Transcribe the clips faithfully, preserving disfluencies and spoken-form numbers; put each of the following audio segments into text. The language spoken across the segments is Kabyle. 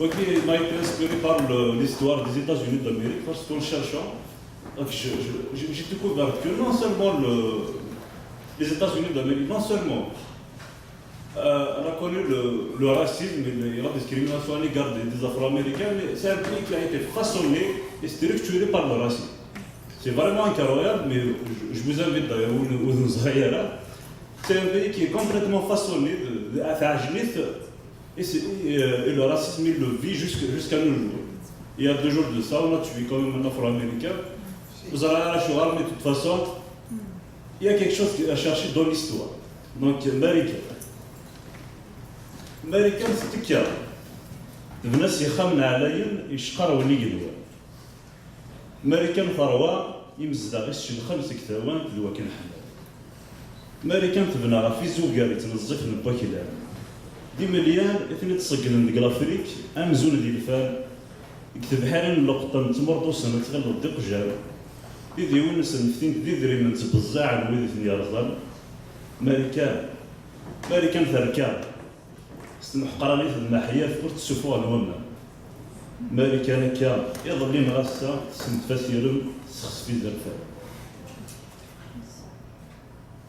Ok, il m'a été inspiré par le- l'histoire des États-Unis d'Amérique, parce qu'en cherchant, donc je- je- j'ai découvert que non seulement le- les États-Unis d'Amérique, non seulement euh, elle a connu le, le racisme et le- et la discrimination à l'égard des, des Afro-Américains, mais c'est un pays qui a été façonné et structuré par le racisme. C'est vraiment incroyable, mais je, je vous invite d'ailleurs, au- au- au- c'est un pays qui est complètement façonné de, de, à faire et, c'est- et, euh, et le racisme, il le vit jusque- jusqu'à nos jours. Il y a deux jours de ça, on a tué quand même un Afro-Américain. Vous allez à la Shoah, mais de toute façon, il y a quelque chose à chercher dans l'histoire. Donc, Marikan. Marikan, c'est qui? Tebna s yexxamen ɛlayen, yecqarwen igenwan. Marikan terwa imezdaɣ-is celxen seg tawant d wakken ḥman. Marikan tebna ɣef izugar yettneẓẓifen n waklan. D imelyan i ten-id-ṣegglen deg Lafrik, amzun d ilfan, deg tebḥirin n leqṭen ttmurṭusen ad tɣileḍ d iqjan. Idiwen-nsen ftint d idrimen ttbeẓẓiɛen wid i ten-yerẓan. Marikan, Marikan terka. S temḥeqranit d maḥyaf ur tessufuɣen waman. Marikan akka, iḍelli neɣ ass-a, tessenfas irem, tessexsef izerfan.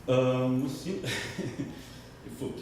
Euh, wis sin, ifuk.